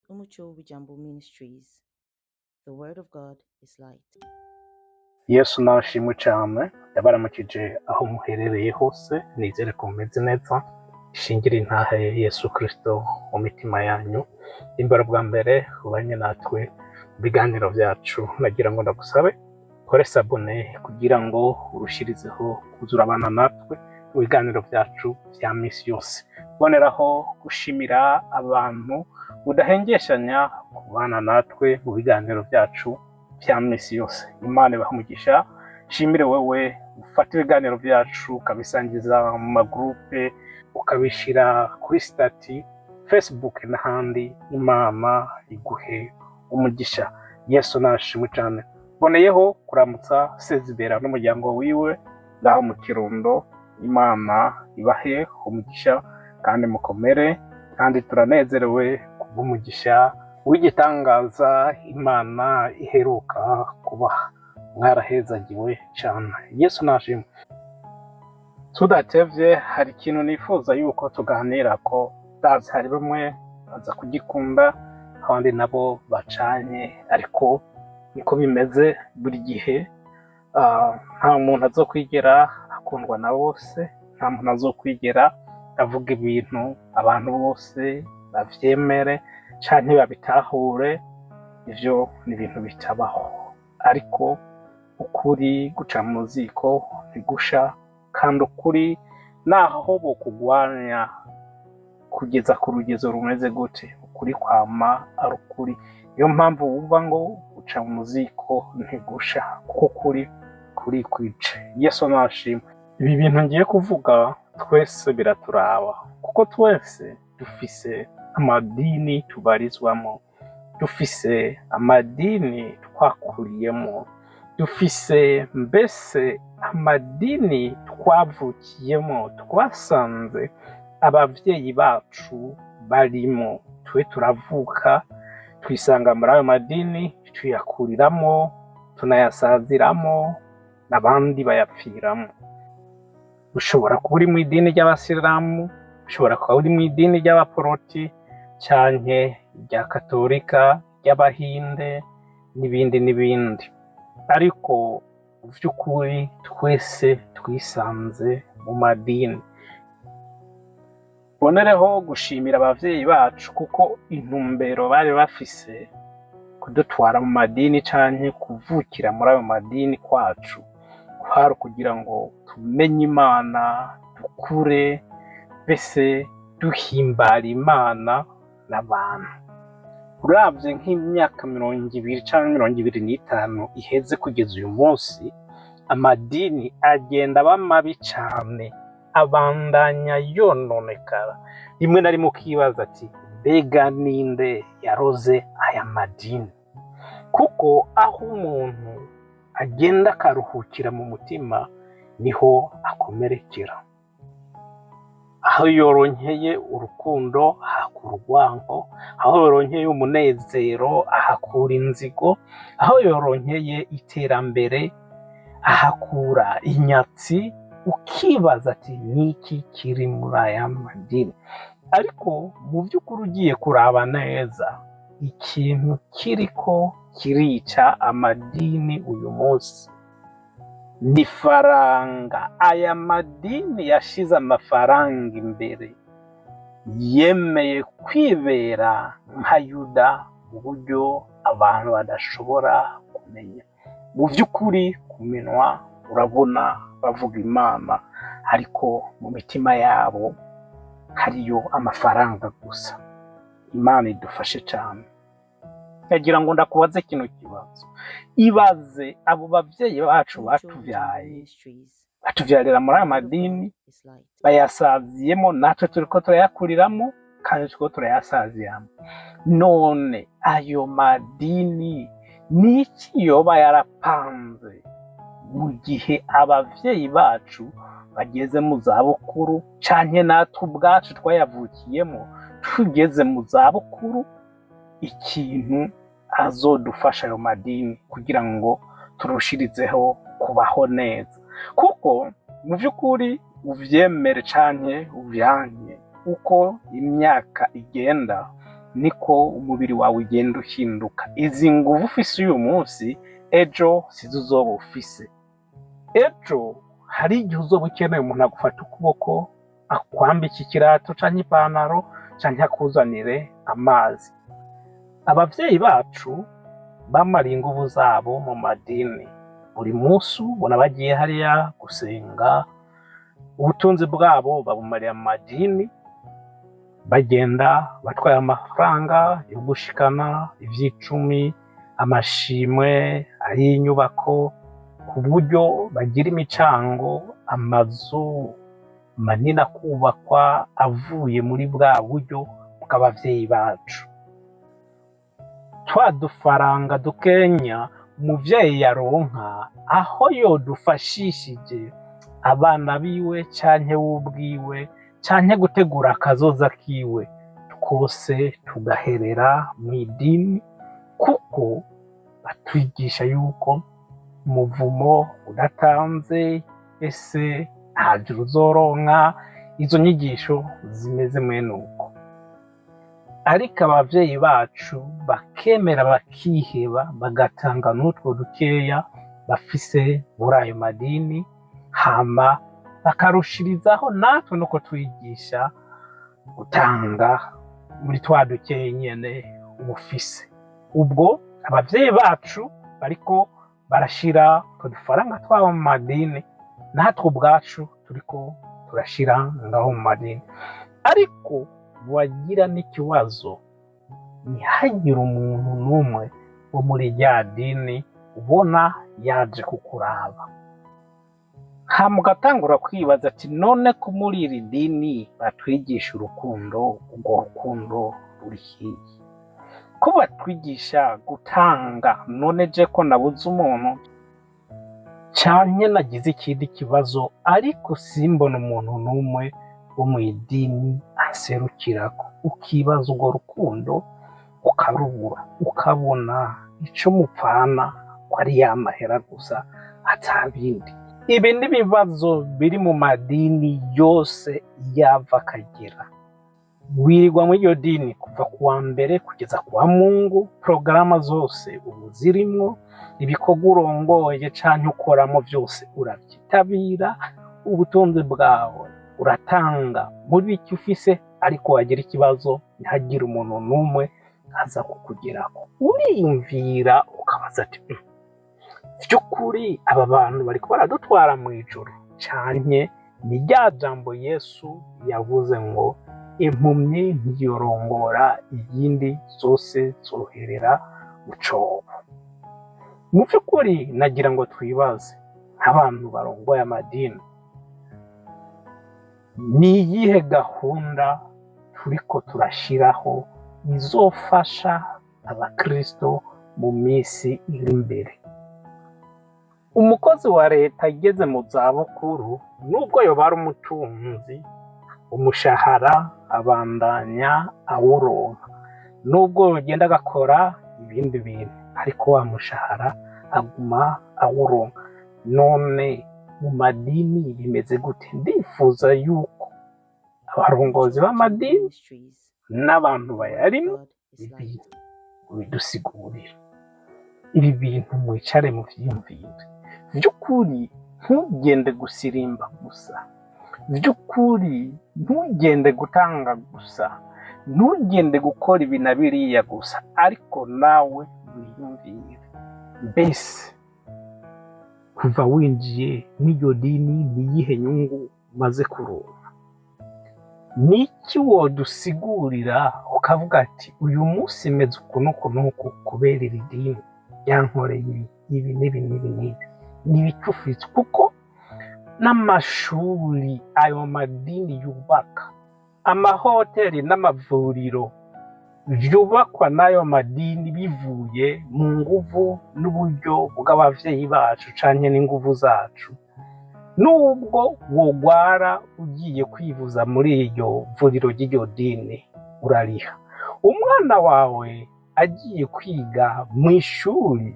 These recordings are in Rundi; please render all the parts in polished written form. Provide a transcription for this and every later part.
Umucho Wijambo Ministries. The Word of God is light. Yesu nashimwe cyane. Yabaramukije aho muherereye hose. Nizere ko mumeze neza. Ishingire intahe Yesu Kristo mu mitima yanyu. Imbere bwa mbere ubanye natwe mu biganiro byacu, nagira ngo ndagusabe kore s'abonner kugira ngo urushirizeho kuzura abana natwe mu biganiro byacu bya minsi yose. Boneraho gushimira abantu budahengeshanya kubana natwe mu biganiro byacu bya minsi yose. Imana ibahe umugisha. Shimire wewe ufata ibiganiro byacu ukabisangiza mu magurupe, ukabishyira kuri status Facebook n'ahandi. Imana iguhe umugisha. Yesu nashimwe cyane. Boneyeho kuramutsa Sezibera n'umuryango wiwe ngaho mu Kirundo. Imana ibahe umugisha kandi mukomere, kandi turanezerewe kubw'umugisha w'igitangaza Imana iheruka kubaha. Mwarahezagiwe cyane. Yesu nashimwe. Tudatevye, hari ikintu nifuza yuko tuganira ko ndazi hari bamwe baza kugikunda, abandi nabo bacanye, ariko niko bimeze buri gihe. Nta muntu azokwigera akundwa na bose, nta muntu azokwigera avuga ibintu abantu bose bavyemere canke babitahure. Ivyo ni ibintu bitabaho, ariko ukuri guca mu ziko ntigusha, kandi ukuri naho bokugwanya kugeza ku rugezo rumeze gute, ukuri kwama ari ukuri. Niyo mpamvu wumva ngo guca mu ziko ntigusha, kuko ukuri kurikwica. Yesu nashimwe. Ibi bintu ngiye kuvuga twese biraturaba, kuko twese dufise amadini tubarizwamo, dufise amadini twakuriyemo, dufise mbese amadini twavukiyemo, twasanze abavyeyi bacu barimo. Twe turavuka twisanga muri ayo madini, tuyakuriramwo, tunayasaziramo, n'abandi bayapfiramo. Ushobora kuba uri mu idini ry'abasilamu, ushobora kuba uri mu idini ry'abaporoti canke irya katolika, ry'abahinde n'ibindi n'ibindi, ariko mu vy'ukuri twese twisanze mu madini. Bonereho gushimira abavyeyi bacu, kuko intumbero bari bafise kudutwara mu madini canke kuvukira muri ayo madini kwacu kwari ukugira ngo tumenye Imana, dukure mbese duhimbara Imana n'abantu. Uravye nk'imyaka 20 canke 25 iheze kugeza uyu munsi, amadini agenda aba mabi cane, abandanya yononekara. Rimwe na rimwe ukibaza ati: "Mbega ninde yaroze aya madini?" Kuko aho umuntu agenda akaruhukira mu mutima niho akomerekera. Aho yoronkeye urukundo ahakura urwanko, aho yoronkeye umunezero ahakura inzigo, aho yoronkeye iterambere ahakura inyatsi. Ukibaza ati: "Niki kiri muri aya madini?" Ariko mu vy'ukuri ugiye kuraba neza, ikintu kiriko kirica amadini uyu munsi ni faranga. Aya madini yashize amafaranga imbere, yemeye kwibera nka Yuda mu buryo abantu badashobora kumenya. Mu vy'ukuri ku minwa urabona bavuga Imana, ariko mu mitima yabo hariyo amafaranga gusa. Imana idufashe cane. Ndagira ngo ndakubaze kino kibazo: ibaze abo bavyeyi bacu Umuco Wijambo batuvyaye, Ministries. batuvyarira muri aya The Word of God madini, is light. bayasaziyemo, natwe turiko turayakuriramo kandi turiko turayasaziramo. None ayo madini niki yoba yarapanze mu gihe abavyeyi bacu bageze mu zabukuru, canke natwe ubwacu twayavukiyemo tugeze mu zabukuru, ikintu azodufasha ayo madini kugira ngo turushirizeho kubaho neza? Kuko mu vy'ukuri, uvyemere canke uvyanke, uko imyaka igenda niko umubiri wawe ugenda uhinduka. Izi nguvu ufise uyu munsi, ejo sizo uzoba ufise. Ejo hari igihe uzoba ukeneye umuntu agufata ukuboko, akwambika ikirato canke ipantaro canke akuzanire amazi. Abavyeyi bacu bamariye inguvu zabo mu madini. Buri munsi ubona bagiye hariya gusenga, ubutunzi bwabo babumariye mu madini, bagenda batwaye amafaranga yo gushikana, ivy'icumi, amashimwe ay'inyubako, ku buryo bagira imicango, amazu manini akubakwa avuye muri bwa buryo bw'abavyeyi bacu. Twa dufaranga dukenya umuvyeyi yaronka, aho yodufashishije abana biwe canke we ubwiwe canke gutegura akazoza kiwe, twose tugaherera mw'idini, kuko batwigisha yuko umuvumo udatanze ese nta juru uzoronka. Izo nyigisho zimeze mwene uko. Ariko abavyeyi bacu bakemera bakiheba, bagatanga n'utwo dukeya bafise muri ayo madini, hama bakarushirizaho natwe nuko twigisha gutanga muri twa dukeya nyene uba ufise. Ubwo abavyeyi bacu bariko barashira utwo dufaranga twabo mu madini, natwe ubwacu turiko turashira ngaho mu madini. Ariko wagira n'ikibazo, ntihagire umuntu n'umwe wo muri rya dini ubona yaje kukuraba. Hama ugatangura kwibaza ati none ko muri iri dini batwigisha urukundo, urwo rukundo ruri hehe? Ko batwigisha gutanga, none je ko nabuze umuntu canke nagize ikindi kibazo, ariko simbona umuntu n'umwe wo mw'idini anserukirako. Ukibaza urwo rukundo ukarubura, ukabona ico mupfana ko ari ya mahera gusa ata bindi. Ibi ni ibibazo biri mu madini yose yava akagera. Wirirwa muri iryo dini kuva ku wa mbere kugeza ku wa Mungu, porogaramu zose ubu zirimwo, ibikorwa urongoye canke ukoramo vyose uravyitabira, ubutunzi bwawe uratanga muri bike ufise, ariko wagira ikibazo ntihagire umuntu n'umwe aza kukugerako. Uriyumvira ukabaza ati vy'ukuri aba bantu bariko baradutwara mw'ijuru, canke ni rya jambo Yesu yavuze ngo impumyi ntiyorongora iyindi, zose zoherera mu cobo. Mu vy'ukuri nagira ngo twibaze nk'abantu barongoye amadini, ni iyihe gahunda turiko turashiraho izofasha abakristo mu misi iri imbere? Umukozi wa leta ageze mu zabukuru, nubwo yoba ari umutunzi, umushahara abandanya awuronka, nubwo yogenda agakora ibindi bintu, ariko wa mushahara aguma awuronka. None mu madini bimeze gute? Ndifuza yuko abarongozi b'amadini Ministries. n'abantu The Word of bayarimwo God is ibi light. bidusigurira. Ibi bintu mwicare muvyiyumvire. Vy'ukuri ntugende gusirimba gusa, vy'ukuri ntugende gutanga gusa, ntugende gukora ibi na biriya gusa, ariko nawe wiyumvire. Mbese kuva winjiye mw'iryo dini ni iyihe nyungu umaze kuronka? Niki wodusigurira ukavuga ati uyu munsi meze uku n'uku n'uku kubera iri dini ryankoreye ibi ibi n'ibi n'ibi n'ibi? Ni ibiki ufise? Kuko n'amashuri ayo madini yubaka, amahoteli n'amavuriro vyubakwa n'ayo madini bivuye mu nguvu n'uburyo bw'abavyeyi bacu canke n'inguvu zacu. Nubwo wogwara ugiye kwivuza muri iryo vuriro ry'iryo dini, urariha. Umwana wawe agiye kwiga mw'ishuri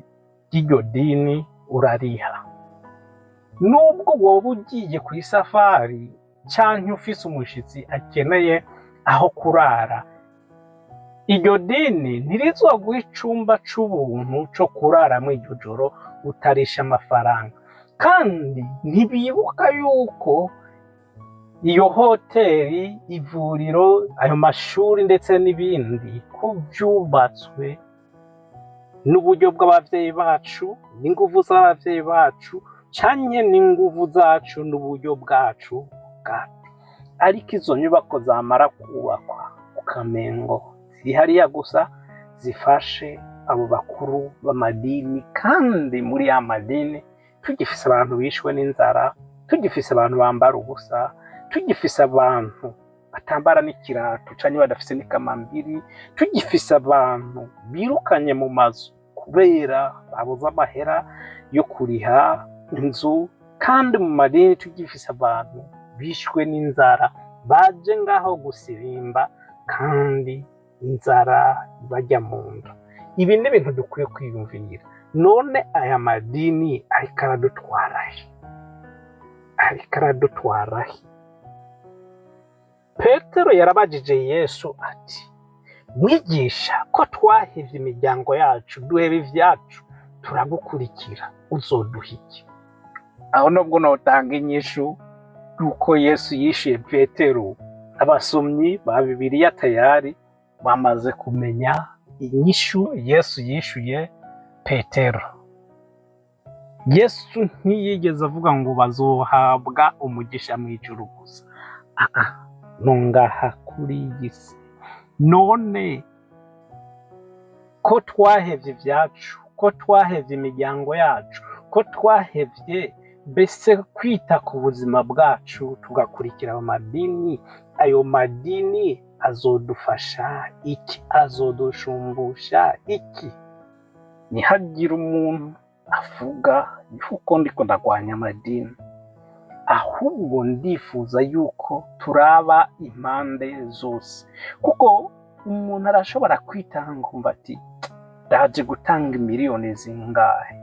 ry'iryo dini, urariha. Nubwo woba ugiye kw'isafari canke ufise umushitsi akeneye aho kurara, Iryo dini ntirizoguha icumba c'ubuntu co kuraramwo iryo joro utarisha amafaranga. Kandi ntibibuka yuko iyo hoteli, ivuriro, ayo mashuri ndetse n'ibindi ko vyubatswe n'uburyo bw'abavyeyi bacu, n'inguvu z'abavyeyi bacu, canke n'inguvu zacu n'uburyo bwacu bwacu. Ariko izo nyubako zamara kubakwa ukamengo ziri hariya gusa zifashe abo bakuru b'amadini, kandi muri ya madini tugifise abantu bishwe n'inzara, tugifise abantu bambara ubusa, tugifise abantu batambara n'ikirato canke badafise n'ikamambiri, tugifise abantu birukanye mu mazu kubera babuze amahera yo kuriha inzu, kandi mu madini tugifise abantu bishwe n'inzara baje ngaho gusirimba kandi inzara ibajya mu nda. Ibi ni ibintu dukwiye kwiyumvira. None aya madini ariko aradutwara he? Ariko aradutwara he? Petero yarabajije Yesu ati: mwigisha, ko twahevye imiryango yacu, duheba ivyacu, turagukurikira, uzoduha iki? Aho nubwo notanga inyishu yuko Yesu yishuye Petero, abasomyi ba Bibiliya tayari bamaze kumenya inyishu Yesu yishuye Petero. Yesu ntiyigeze avuga ngo bazohabwa umugisha mu ijuru gusa, nungaha kuri iyi si. None ko twahevye ivyacu, ko twahevye imiryango yacu, ko twahevye mbese kwita ku buzima bwacu tugakurikira ayo madini, ayo madini azodufasha iki? Azodushumbusha iki? Ntihagire umuntu avuga yuko ndiko ndagwanya amadini, ahubwo ndifuza yuko turaba impande zose, kuko umuntu arashobora kwitanga umva ati ndaje gutanga miliyoni zingahe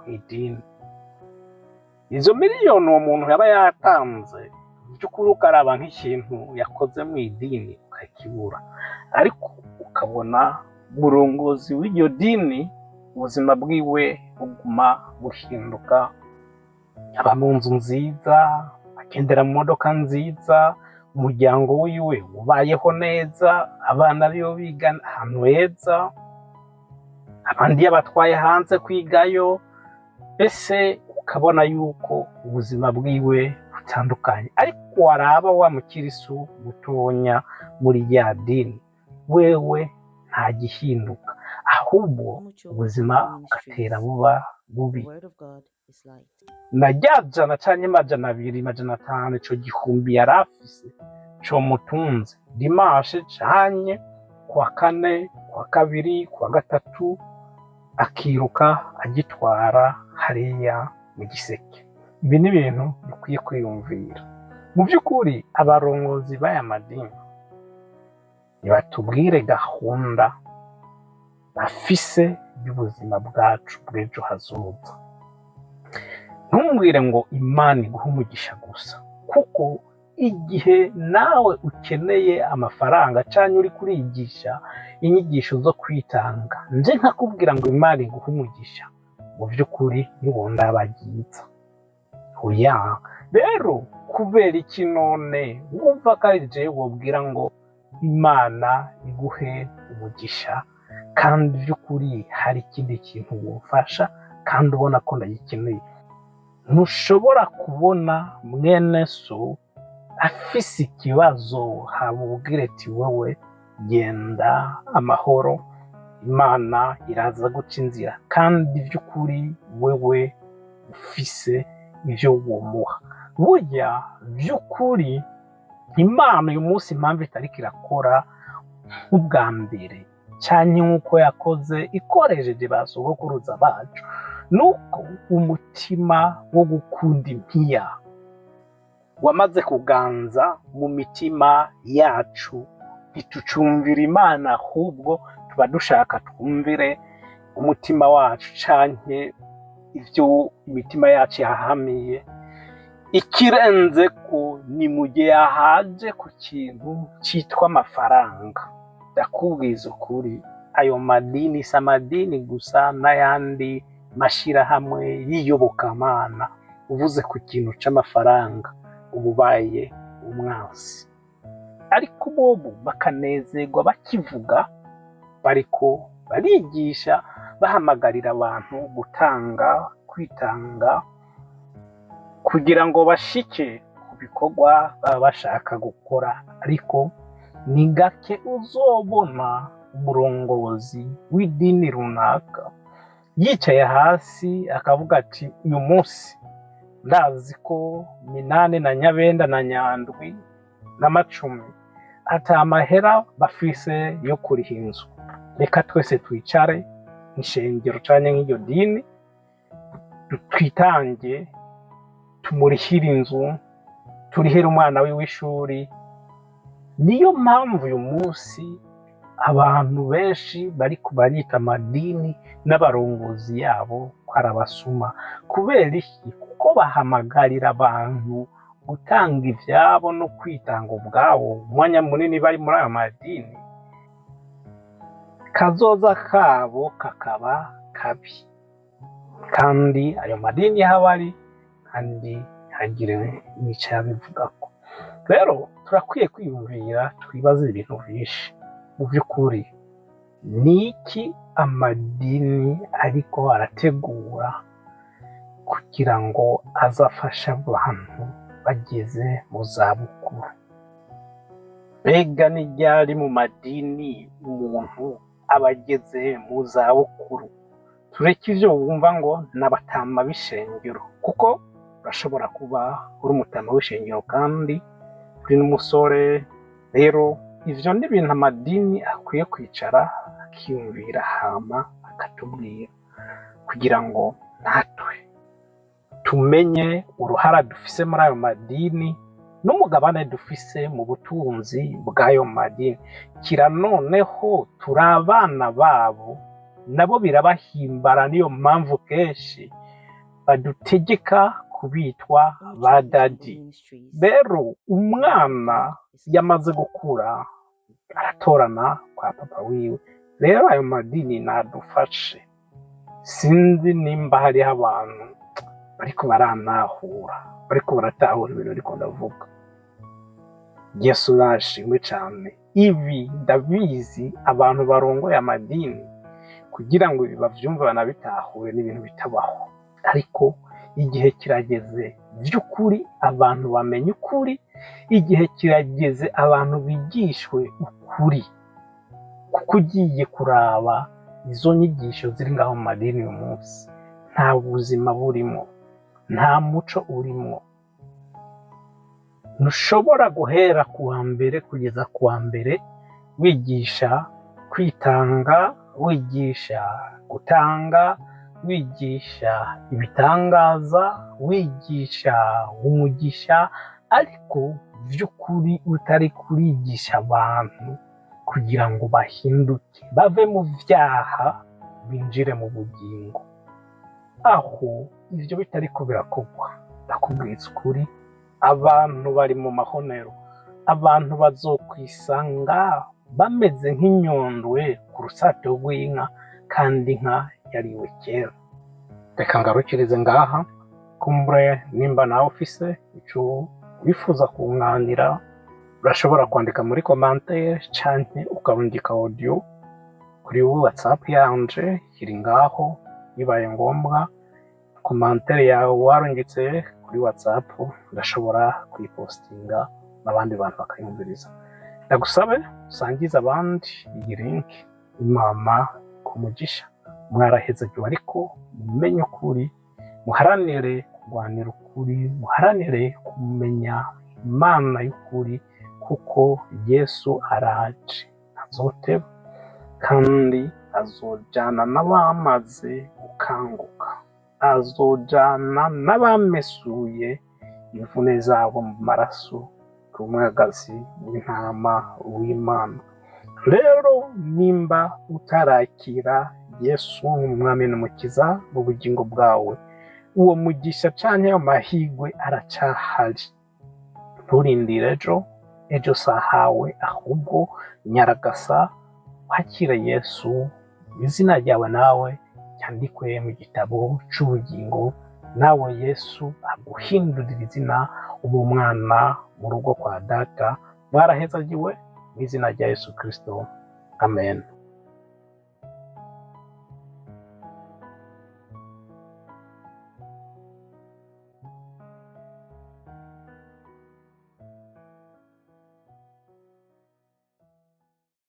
kw'idini. Izo miliyoni uwo muntu yaba yatanze, by'ukuri ukaraba nk'ikintu yakoze mu idini ukakibura, ariko ukabona umurongozi w'iryo dini ubuzima bwiwe buguma buhinduka, aba mu nzu nziza, agendera mu modoka nziza, umuryango wiwe ubayeho neza, abana biwe biga ahantu heza, abandi yabatwaye hanze kwigayo, mbese ukabona yuko ubuzima bwiwe butandukanye. Ariko waraba wa mukirisu mutonya muri rya dini, wewe nta gihinduka, ahubwo Umuco ubuzima bugatera Ministries. buba The bubi. Word of God is light. Na rya jana canke 200, 500, ico gihumbi yari afise comutunze dimanche canke kuwa kane, kuwa kabiri, kuwa gatatu, akiruka agitwara hariya mu giseke. Ibi ni ibintu dukwiye kwiyumvira. Mu by'ukuri abarongozi b'aya madini nibatubwire gahunda bafise y'ubuzima bwacu bw'ejo hazoza. Ntumbwire ngo Imana iguhe umugisha gusa, kuko igihe nawe ukeneye amafaranga canke uri kurigisha inyigisho zo kwitanga, nje nkakubwira ngo Imana iguhe umugisha, mu by'ukuri ntiwondaba ryiza. Oya, rero kubera iki none wumva ko ari jewe wobwira ngo Imana iguhe umugisha, kandi by'ukuri hari ikindi kintu wofasha kandi ubona ko ndagikeneye? Ntushobora kubona mwene so afise ikibazo hamubwire ati wewe genda amahoro, Imana iraza guca inzira, kandi by'ukuri wewe ufise ivyo womuha. Burya by'ukuri Imana uyu munsi impamvu itariko irakora nk'ubwa mbere canke nk'uko yakoze ikoresheje ba sogokuruza bacu, nuko umutima wo gukunda impiya wamaze kuganza mu mitima yacu. Ntitucumvira Imana, ahubwo tuba dushaka twumvire umutima wacu canke ivyo imitima yacu yahamiye. Ikirenze ko ni mu gihe yahaje ku kintu citwa amafaranga. Ndakubwiza ukuri, ayo madini si amadini gusa, n'ayandi mashirahamwe y'iyobokamana. Uvuze ku kintu c'amafaranga uba ubaye umwansi. Ariko bobo bakanezerwa bakivuga bariko barigisha, bahamagarira abantu gutanga, kwitanga kugira ngo bashike ku bikorwa baba bashaka gukora. Ariko ni gake uzobona umurongozi w'idini runaka yicaye hasi akavuga ati: "Uyu munsi ndazi ko Minani na Nyabenda na Nyandwi n'Amacumi ata mahera bafise yo kuriha inzu. Reka twese twicare nk'ishengero canke nk'iryo dini, twitange tumurihire inzu, turihire umwana wiwe ishuri." Niyo mpamvu uyu munsi abantu benshi bariko barita amadini n'abarongozi yabo ko ari abasuma. Kubera iki? Kuko bahamagarira abantu gutanga ivyabo no kwitanga ubwabo umwanya munini bari muri ayo madini, kazoza kabo kakaba kabi. Kandi ayo madini aho ari kandi ntagire n'ico abivugako. Rero turakwiye kwiyumvira, twibaze ibintu vyinshi. Mu vy'ukuri, ni iki amadini ariko arategura kugira ngo azafashe abantu bageze mu zabukuru? Mbega ni ryari mu madini umuntu aba ageze mu zabukuru? Tureke ivyo wumva ngo n'abatama b'ishengero, kuko urashobora kuba uri umutama w'ishengero kandi uri n'umusore. Rero ivyo ni ibintu amadini akwiye kwicara akiyumvira, hama akatubwira kugira ngo natwe tumenye uruhara dufise muri ayo madini n'umugabane dufise mu butunzi bw'ayo madini. Kira noneho turi abana babo, nabo birabahimbara, niyo mpamvu kenshi badutegeka kubitwa Umuco ba W'Ijambo daddy. Ministries. Rero umwana God is light. yamaze gukura aratorana kwa papa wiwe. Rero ayo madini nadufashe. Sinzi nimba hariho abantu bariko baranahura, bariko baratahura ibintu ariko ndavuga. Yesu nashimwe cane. Ibi ndabizi, abantu barongoye amadini kugira ngo ibi bavyumve banabitahure ni ibintu bitabaho. Ariko igihe kirageze vy'ukuri abantu bamenye ukuri, igihe kirageze abantu bigishwe ukuri. Kuko ugiye kuraba izo nyigisho ziri ngaho mu madini uyu munsi, nta buzima burimo, nta muco urimwo. Ntushobora guhera ku wa mbere kugeza ku wa mbere wigisha kwitanga, wigisha gutanga, wigisha ibitangaza, wigisha umugisha, ariko vy'ukuri utari kurigisha abantu kugira ngo bahinduke bave mu vyaha binjire mu bugingo. Aho ivyo bitariko birakorwa, ndakubwiza ukuri, abantu bari mu mahonero. Abantu bazokwisanga bameze nk'inyondwe ku rusato rw'inka, kandi inka yariwe kera. Reka ngarukirize ngaha. Kumbure nimba nawe ufise ico wifuza kunganira, urashobora kwandika muri commentaire canke ukarungika audio kuri WhatsApp yanje iri ngaho. Bibaye ngombwa, commentaire yawe warungitse kuri WhatsApp ndashobora kuyipostinga n'abandi bantu bakayumviriza. Ndagusabe usangize abandi iyi link. Imana kumugisha. Mwarahezagiwe, ariko mumenye ukuri, muharanire kurwanira ukuri, muharanire kumenya Imana y'ukuri, kuko Yesu araje, ntazoteba, kandi azojana n'abamaze gukanguka, azojana n'abamesuye imvune zabo mu maraso y'umwagazi w'intama w'Imana. Rero nimba utarakira Yesu nk'umwami n'umukiza mu bugingo bwawe, uwo mugisha canke ayo mahirwe aracahari. Nturindire ejo, ejo sahawe, ahubwo nyaragasa. Wakire Yesu, izina ryawe nawe ryandikwe mu gitabo c'ubugingo, nawe Yesu aguhindurira izina, uba umwana mu rugo kwa Data. Mwarahezagiwe mu izina rya Yesu Kristo, amen.